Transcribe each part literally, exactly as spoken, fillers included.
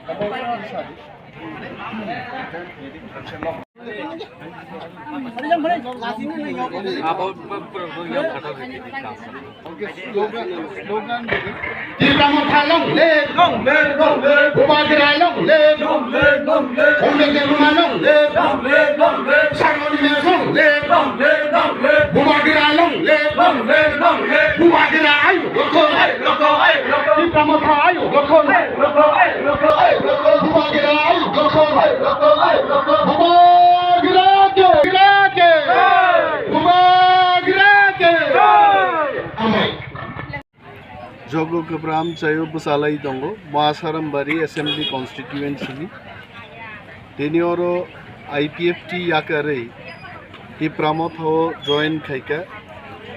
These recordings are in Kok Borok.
Tipra Motha long live, long live, long live. Bubagra long live, long live, long live. Congress Debbarma long live, long live, long live. Saroni Mes long live, long live, long live. Bubagra long live, long live, long live. Bubagra ayu lokon, ayu lokon, ayu lokon. Tipra Motha ayu lokon, ayu lokon, ayu lokon, ayu lokon. Bubagra ayu lokon, ayu lokon, ayu lokon. Bubagra ke, Bubagra ke, Bubagra ke. Amai. Jogo kwbram chaio bwchalai tongo, Moasarambari Assembly Constituency ni. Tini oro I P F T yakarwi Tipra Motha o join khaika.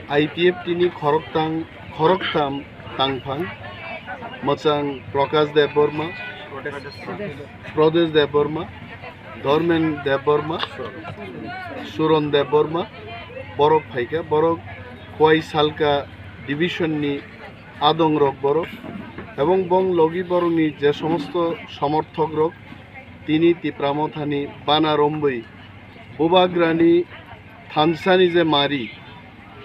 I P F T ni khoroktang, khoroktham tangphang, mwchang Prakash Debbarma, Pradesh Debbarma, Dharmen Debbarma, Suron Debbarma, borok phaika, borok Khowai Salka division ni adong rok borok, ebong bong logi borok ni je somosto somorthok rok tini Tipra Motha ni bana rombwi Bubagra ni thansa ni je mari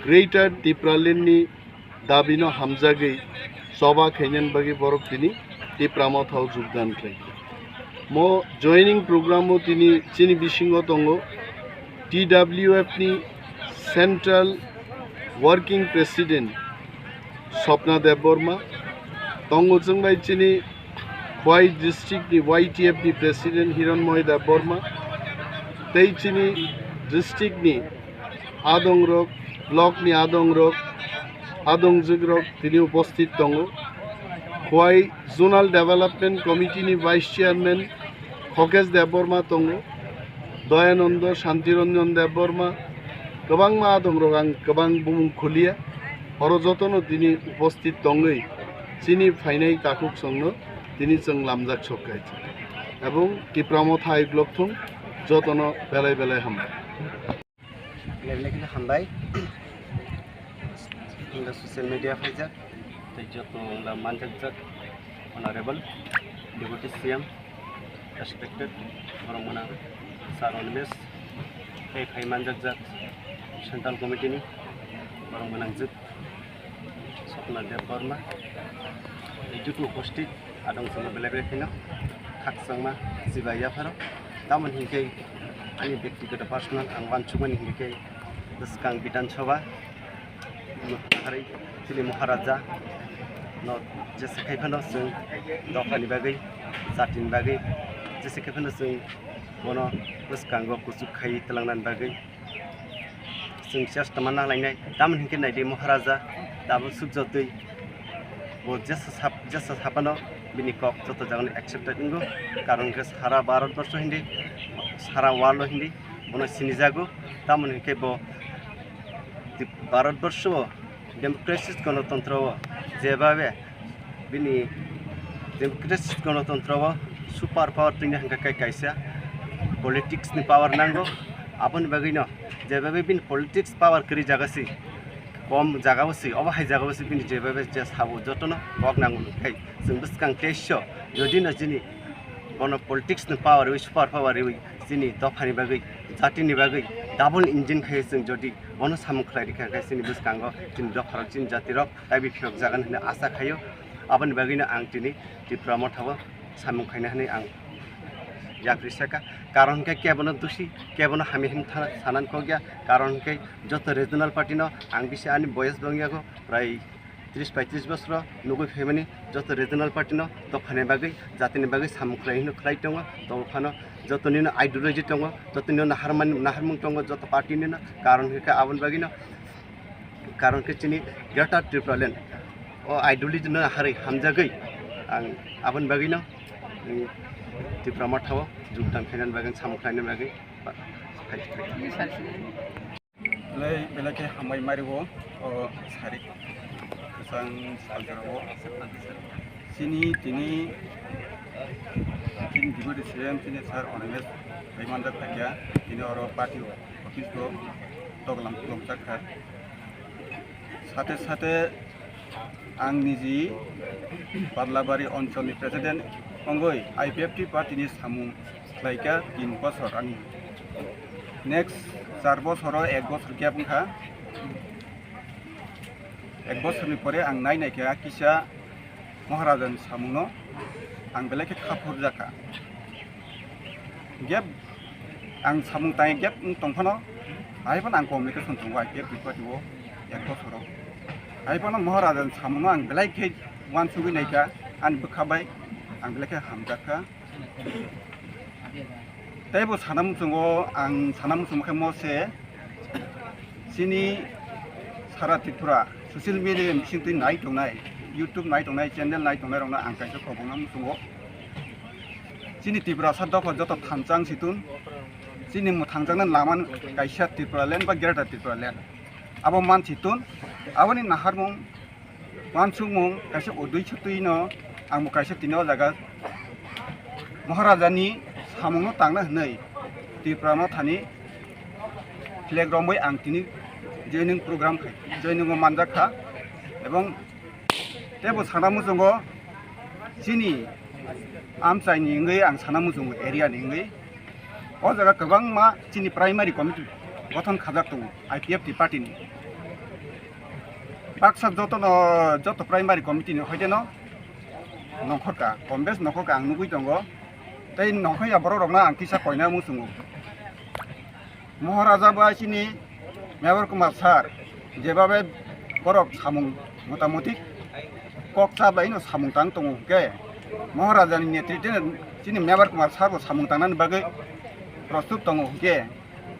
Greater Tipraland ni dabi no hamjagwi choba khainani bagwi borok tini Tipra Motha o jogdan khlai. Mo joining program o tini chini bisingo tongo T W F ni Central Working President Swapna Debbarma, tongo chwng bai chini Khowai district ni Y T F ni President Hiranmoy Debbarma, tei chini district ni adong rok, block ni adong rok, adong jwk rok tini upasthit tongo. Khowai Zonal Development Committee ni Vice Chairman Khokesh Debbarma tongo, Doyanando, Shantiranjan Debbarma, kwbangma adong rok ang kwbang bumung khuliya. Oro jotono tini upasthit tongwi chini phainai takhuk songno tini chwng lamjak sok kaicha. Ebong Tipra Motha hai block thung jotono belai belai hambai. Belai belai khe hambai. Ang da social media phaijak, tei joto ang da manjakjak, Honorable Deputy C M, respected, borok mwnang Sir Animesh, tei phai manjakjak Central Committee ni borok mwnang jwk Swapna Debbarma, tei joto upasthit adong chwngno belai belai kheno khakchangma chibai yapharo. Tamoni hinkhe ani bektigoto personal ang uansukmani hinkhe bwskang Bidhan Sabha, Hari chini Maharaja no jesa khai phano chwng dophani bagwi, jatini bagwi jesa khai phano chwng bono bwskango kuchuk khai twlangnani bagwi chwng chesta ma nanglainai. Tamoni hinkhe naidi Maharaja tabuk sukjotwi bo jesa sap-, jesa saphano bini kok joto jagano accepted wngo, karon hinkhe sara Bharat borsho hindi, sara world o hindi bono sinijago. Tamoni hinkhe bo Bharat borsho o democratic gonotontro o jebabe bini democratic gonotontro o super power twini hwnka khe kaisa politics ni power nango. Aboni bagwino jebabe bini politics power kwrwi jaga si, kom jaga o si, obo hai jaga o si bini jebabe je sabo jotono kok nango. Khai chwng bwskang teisho jodi no chini bono politics ni power rwi, super power rwi chini dophani bagwi, jatini bagwi double engine khai chwng jodi bono samung khlai rikha khe chini bwskango chini dopharok, chini jatirok taibi phiyok jagan hwnwi asa khaio. Aboni bagwino ang tini Tipra Mothao samung khaina hwnwi ang yapri saka. Karon khe kebono dusi, kebono hamya hwnwi thana-, sanan kok ya. Karon khe joto regional party no ang bisi ani boyes dong yago, prai tris paitris bosoro nugui phaimani joto regional party no dophani bagwi, jatini bagwi samung khlai hwnwi khlai tongo. Tongphano jotonino ideology tongo, jotonino naharmani, naharmung tongo joto party nino. Karon khe aboni bagwino, karon khe chini Greater Tipraland o ideology no harwi hamjagwi ang aboni bagwino, mm, Tipra Mothao jogdan khainani bagwi, samung khlainani bagwi. Belai, belai khe hambai mari o, o sari kwchang salsarao. Chini tini, chini deputy C M, chini sir Animesh bai manjak thakya, tini oro party office o toklam tokjak kha. Sate sate ang niji Parlabari oncholni president Tongwi I P F T party ni samung khlaikha tin bosor ani. Next char bosoro ek bosor gap wngkha. Ek bosorni pore ang nai naikha kisa Maharaja ni samungno ang belai khe khaphurjakha. Gap ang samung tangwi gap wng tongphano, hai phano ang communication tongo I P F T party o ek bosoro. Hai phano Maharaja ni samungno ang belai khe uansugwi naikha, ani bwkha bai ang belai khe hamjakha. Tei bo sana muchungo ang sana muchungma khe mo se chini sara Tripura social media bisingtwi nai tongnai, YouTube nai tongnai, channel nai tongnai rokno ang kaisa khobokna muchungo. Chini Tiprasa dopha joto thansa wng si tun, chini mwthangjaknai lama kaisa Tripura land ba Greater Tripura land. Abo man si tun, aboni naharmung uansukmung kaisa udui sutui no ang bo kaisa tini o jaga Maharaja ni samung no tangna hinui Tripura Motha ni flag romwi ang tini joining program khai joining o manjak kha, ebong tei bo sana muchungo chini amchai ni wngwi ang sana muchungo area ni wngwi. O jaga kwbangma chini primary committee gothon khajak tongo I P F T party ni. Baksa jotono, joto primary committee ni hoite no nongkhorka, kombes nongkhorka ang nugui tongo. Tei nongkhorya borok rokno ang kisa koina muchungo. Maharaja bai chini Mevar Kumar sir, jebabe borok samung motamoti kok cha bai no samung tang tongo hwnkhe, Maharaja ni netritwno chini Mevar Kumar sir bo samung tangnani bagwi prostut tongo hwnkhe,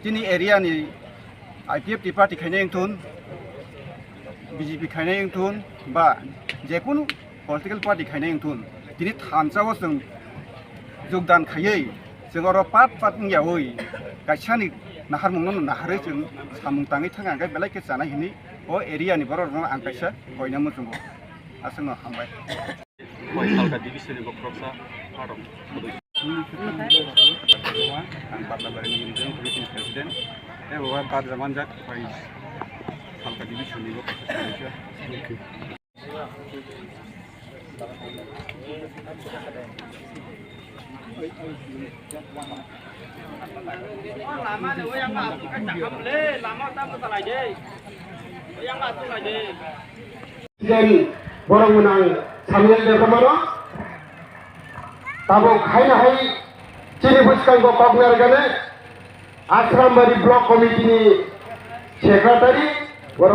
chini area ni I P F T party khainai wngthun, B J P khainai wngthun, ba jekunu political party khainai wngthun, tini thansa o chwng jogdan khaiwi, chwng oro pat pat wngyawi kaisani naharmungno naharwi chwng samung tangwi thangkha, hwnkhe belai khe chanai hinwi o area ni borok rokno ang kaisa koina muchungo. Aswkno hambai. Salka division ni bokhoroksa pharok. Ang Patnabari ni Regional Committee ni President. Tei bo barjamanjak bai Salka division ni bokhoroksa. President borok mwnang Samuel Debbarmano tabuk haino hai chini bwskango kok narwkani Asrambari Block Committee ni Secretary